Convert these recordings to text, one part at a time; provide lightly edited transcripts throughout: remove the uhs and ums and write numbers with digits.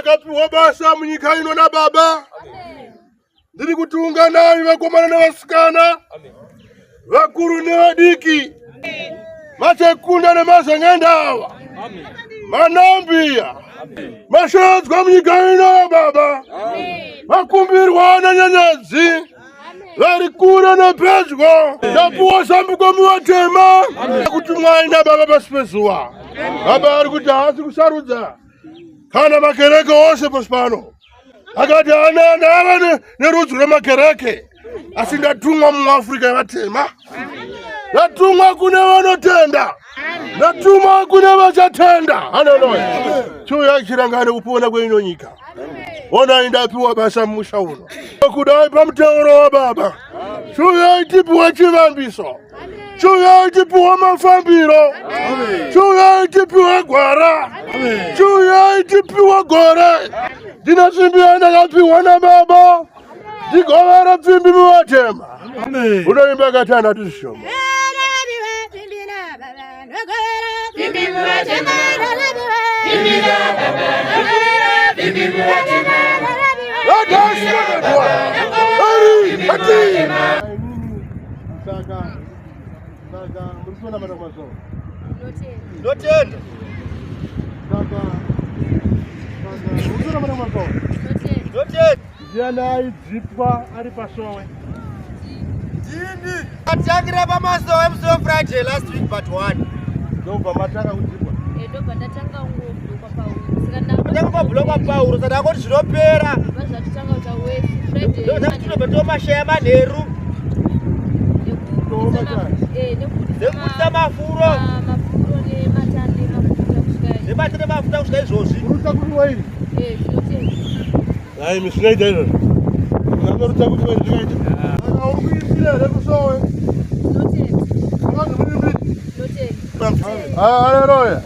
Ndakapiwa basa munyika ino nababa. Ndiri kuti unganai vakomana nevasikana, vakuru nevadiki, masekunda nemazangendava, manambiya, mashedzwa munyika ino baba, vakumbirwa nenyenyedzi vari kure nepedyo, ndapuwa zambuko muvatema kuti mwai nababa pasi pezuva. Baba ari kuti haasi kusarudza kana makereke ose pasi pano akati haana ndava nerudzi rwemakereke asi ndatumwa muafrica yevatema ndatumwa kune vanotenda ndatumwa kune vachatenda haleluya chiuya chirangane kupona kweino nyika onai ndapiwa basa mumusha uno kudai pamuteuro wababa chiuyai tipiwe chivambiso Chiuyai tipiwe mafambiro. Chiuyai tipiwe gwara. Chiuyai tipiwe gore. Ndine simbi yandakapiwa nababa. Ndigovere pfimbi muvatema. Unoimba katana tishoma. Saka saka muri kuona mata kwazvo. Ndotenda. Saka saka muri kuona mata kwazvo. Ndotenda. Ndiani aidzipwa ari pasowe? Ndini. Atangira pamasowe musi weFriday last week but one. Ndobva matanga kudzipwa. Eh, ndobva ndatanga kungobloka pauro. Saka ndanga Tanga kubloka pauro saka ndakoti zvinopera. Zvatotanga kuita weti Friday. Ndobva tinobva tomasheya manheru. Nekubudisa mafuro. Mafuro nematande mafuta kusvika. Nematande mafuta kusvika izvozvi. Urutsa kuti waini? Eh, zvinotenda. Hayi, misinaita izvozvo. Unorutsa kuti waini zvikaita. Saka uri kuimbira here kusowe? Zvinotenda. Unozi muimbiri? Zvinotenda. Haleluya.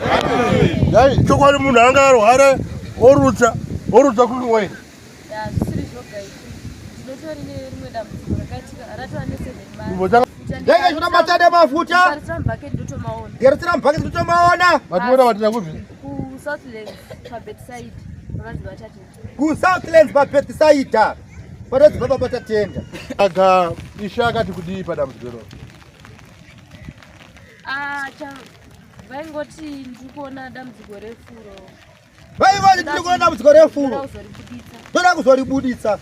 Dai chokwadi munhu anga arwara orutsa orutsa kuti waini. Zvisiri zvoga izvi. Ndinotori nerimwe dambudziko rakaitika ratova ne 7 months. Ndenge zvino matande mafuta. Ndikarutsira mubhaketi ndotomaona. Ndikarutsira mubhaketi ndotomaona. Mationa matira kupi? Ku Southlands pa Bethsaida. Vakanzi vachatenda. Ku Southlands pa Bethsaida. Panonzi baba vachatenda. Saka Ishe akati kudii padambudziko iroro? Ah, cha vaingoti ndiri kuona dambudziko refuro. Vaingoti ndiri kuona dambudziko refuro. Ndoda kuzoribuditsa.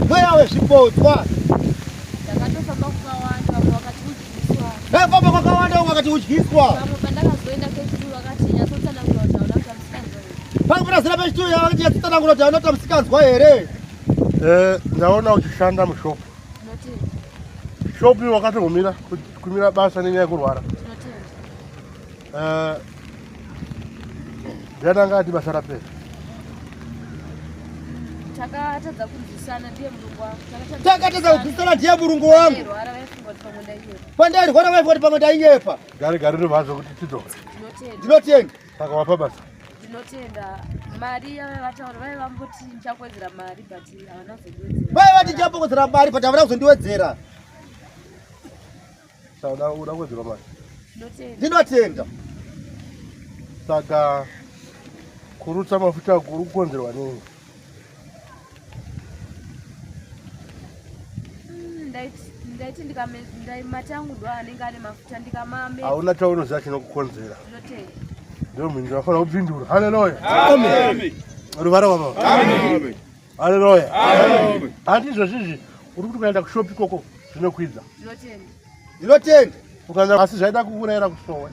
Mweya wezvipotswa. Ndakatofamba kwakawanda vamwe vakati udyiswa. Ndakafamba kwakawanda vamwe vakati udyiswa. Vamwe pandakazoenda kechituru vakati nyatsotsanangura kuti hauna kuita musikanzwa here. Pamwe pandazenda pechituru vakati nyatsotsanangura kuti hauna kuita musikanzwa here. Eh, ndaona uchishanda mushop. Ndinotenda. Shop wakatogumira kumira basa nenyaya yekurwara. Ndinotenda. Eh, ndiani anga ati basa rapera? Takatadza kunzwisana ndiye murungu wangu. Takatadza kunzwisana ndiye murungu wangu. Ndairwara vaifunga kuti pamwe ndainyepa. Pandairwara vaifunga kuti pamwe ndainyepa. Gare gare ndobva kuti tidzoke. Ndinotenda. Ndinotenda. Saka wapa basa. Ndinotenda. Mari yavaiva vataura vaiva vamboti ndichakuwedzera mari but havana kuzondiwedzera. Vaiva vati ndichakuwedzera mari but havana kuzondiwedzera. Saka uda kuwedzerwa mari? Ndinotenda. Saka kurutsa mafuta kuri kukonzerwa nei? Ndaiti mati angu ndo anenge ane mafuta ndikamame. Hauna chaunoziva chinokukonzera. Ndio mhinduro afanira kupindura. Haleluya. Amen. Ruvara baba. Amen. Haleluya. Amen. Handi izvozvizvi uri kuti ukaenda kushop ikoko zvinokwidza. Ndinotenda. Ndinotenda. Ukaenda asi zvaida kukurayira kusowe.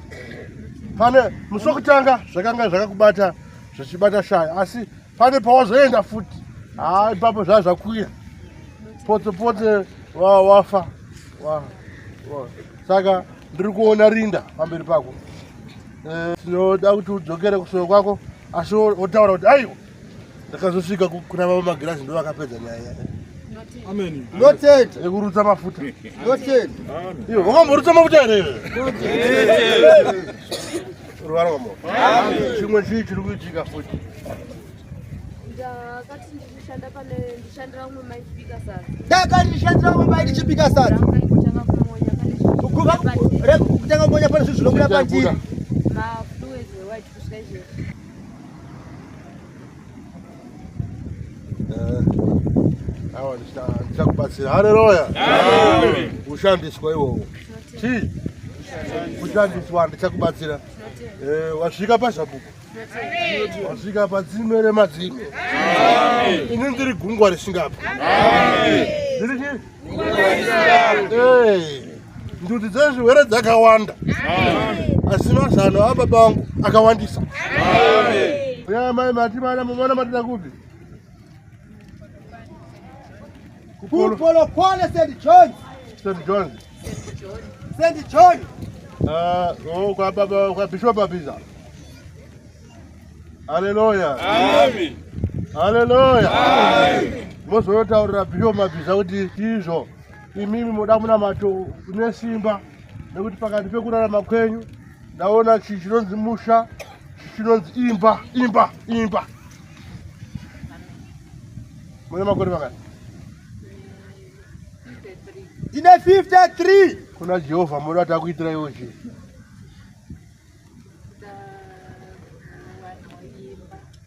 Pane musi wekutanga zvakanga zvakakubata zvichibata shaya asi pane pawazoenda futi haa ipapo zvaa zvakwira potse potse wafa wa, wa. Saka ndiri kuona rinda pamberi pako. Eh, tinoda kuti udzokere kusowe kwako asi wotaura kuti aiwa ndakazosvika kuna baba magirazi ndo vakapedza nyaya Amen. Ndotenda. Yekurutsa mafuta. Ndotenda. Iwe wakamborutsa mafuta here? Ruvara kwamo. Chimwe chii chiri kuitika futi? Ndakati ndichishanda pane ndishandira umwe mai ndichibika sadza. Ndakati ndishandira umwe mai ndichibika sadza. Kutanga kumonya pane Kutanga kumonya pane zvinhu zvinobuda pandiri. Ma fluids. rewhite kusvika izvezvi. Eh, awa ndichakubatsira. Haleluya. Ushandiswa iwowo. Chii? Kushandiswa ndichakubatsira. Eh, wasvika pazvapupu. Wasvika padzime remadzime. Ini ndiri gungwa risingapi. Ndiri chii? Eh, ndudzi dzezvirwere dzakawanda. Asi mazano ababa vangu akawandisa. Uyai mai mati mana mumona matida kupi? Kupolokwane St. John's. St. John's. St. John. Oh, kwa baba kwa Bishop Abiza. Haleluya. Amen. Haleluya. Amen. Mozotaurira Bishop Mabhiza kuti izvo imimi moda munamato une simba nekuti pakati pekurarama kwenyu ndaona chii chinonzi musha chinonzi imba imba imba. Mune makore makati? Ndine 53. Kuna Jehovha moda kuti akuitira iwo chii?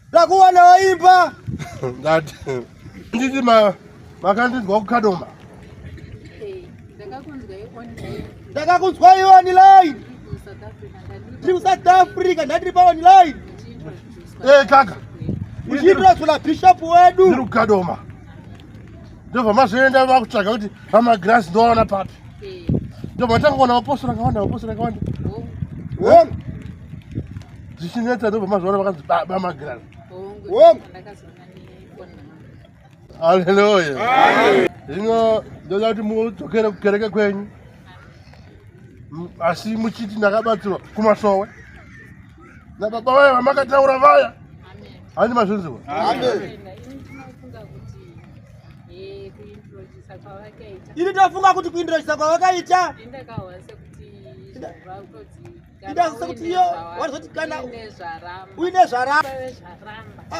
Ndakuwana waimba. Ndati nditi makandinzwa kukadoma. Ndakakunzwa online. Ndiri kuSouth Africa ndandiri pa online. Eh kaka. Uchiintroduce bishop wedu. Ndiri kukadoma. Ndobva mazoenda vakutsvaga kuti vamagirazi ndovaona papi. Ndobva matanga kuona vapostori akawanda vapostori akawanda. Hongu. Zvichinetsa ndobva mazoona vakanzi baba magirazi. Hongu. Haleluya. Zvino ndoda kuti mudzokere kukereke kwenyu. Asi muchiti ndakabatsirwa kumasowe. Nababa vaya vamakataura vaya. Handi mazvinzwa. Amen. Ini tofunga kuti kuintrodusa kwavakaita ida sekuti iyo vanozoti kana uine zvaramba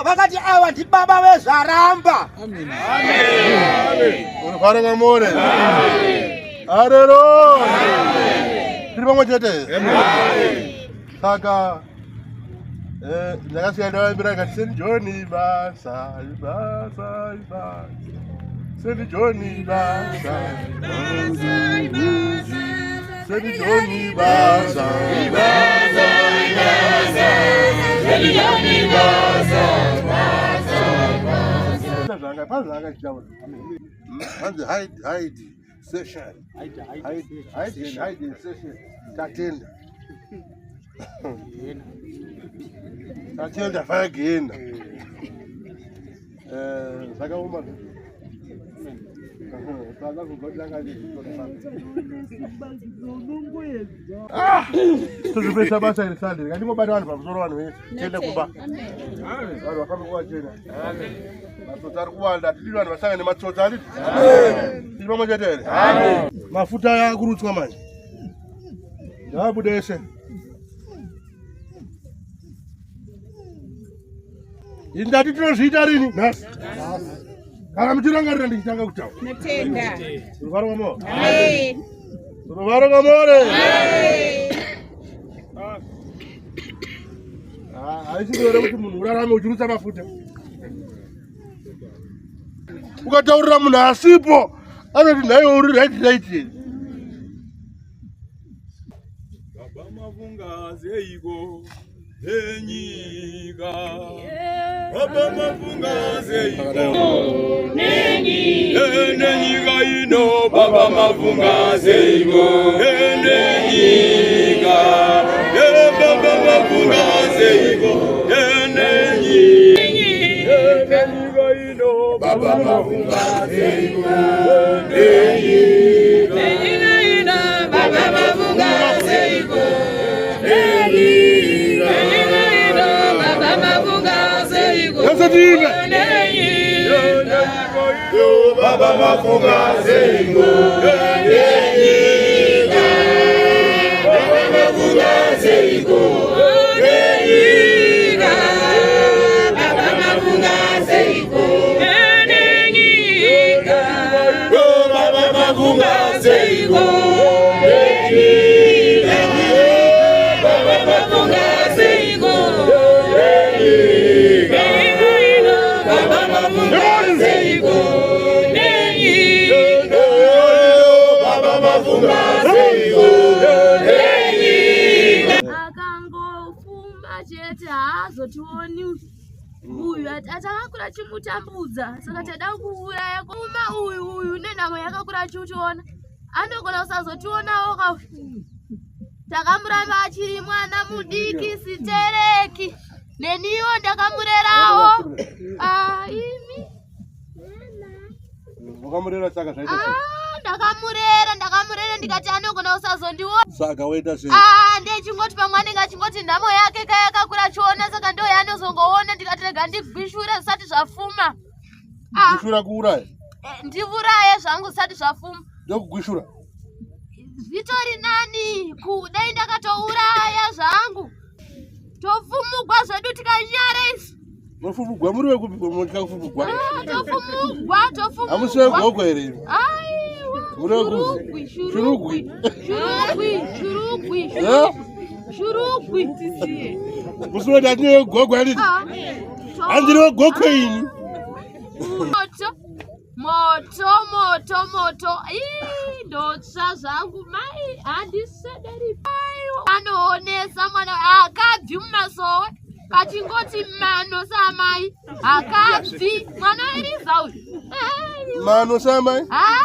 vakati ava ndibaba vezvaramba. Rufaro kwamuri. Haleluya. Tiri pamwe chete. Saka ndakasiya ndavaimbira ikati St John basa basa basa. St John basa St John basa basa basa. St John basa basa basa. Zvanga pazvanga chitaura. Hanzi hide hide session. Hide hide hide session. Tatenda. Tatenda fagenda. Zvakaoma. Tozvipesa basa iri Sunday. Ngandingobata vanhu pamusoro vanhu vese. Tiende kumba. Vanhu vafambe kuvachena. Matsotsi ari kuwanda. Hatidi vanhu vasangane nematsotsi handiti? Tiri pamwe chete here? Mafuta aya akurutswa manje. Ngaabude ese. Ndati tinozviita rini? Nhasi. Kana muchirangarira ndichitanga kutaura. Tinotenda. Ruvaro kwamore. Amen. Ruvaro kwamore. Amen. Haisi nyore kuti munhu urarame uchirutsa mafuta. Ukataurira munhu asipo anoti nhaiwe uri right right. Baba mavunga zeiko nenyika. Baba mavunga zeiko nenyika ino. Baba mavunga zeiko nenyika. Baba mavunga zeiko nenyika ino. Baba mavunga zeiko nenyika. Baba mavunga zeiko Nenyika. Baba mavunga zeiko Yese tiimbe. nenyika. Baba mafunga zeiko nenyika. Baba mafunga zeiko Nenyika. Baba mavunga zeiko nenyika. Baba mafunga zeiko nenyika. Baba mavunga zeiko mafunga seiko? Akangofuma chete haazotioni uyu atakakura chimutambudza, saka tada kuuraya kuma uyu uyu nenhamo yakakura achiutiona, anogona kusazotionawo ka. Takamuramba achiri mwana mudiki sitereki, neniwo ndakamurerawo. Ah, imi Wakamurera, saka zvaita sei? Ah, ndakamurera, ndakamurera ndikati anogona kusazondiona. Saka waita sei? Ah, ndechingoti pamwe anenge achingoti nhamo yake kayakakura achiona, saka ndo yaanozongoona. Ndikati rega ndigwishure zvisati zvafuma. Ah, Gwishura kuuraya? Eh, ndivuraye zvangu zvisati zvafuma. Ndokugwishura. Zvitori nani kudai ndakatouraya zvangu, tofumugwa zvedu tikanyara isu. Mofumugwa muri wekupi? Motya kufumugwa? Ah, tofumugwa. Hamusi Tofumugwa. weGokwe here imi? Aiwa. Muri wekupi? Shurugwi. Shurugwi, Shurugwi, Shurugwi. Eh? Shurugwi. Musi woti handini weGokwe, handiti? Ah, Handiri weGokwe ini. Moto, moto, moto, moto. Ii, ndotsva zvangu mai, handisederi. Anoonesa mwana akabvi mumasowe, kachingoti mano samai, akabvi mwana eriza uyu. Aiwa. Mano samai. Ah,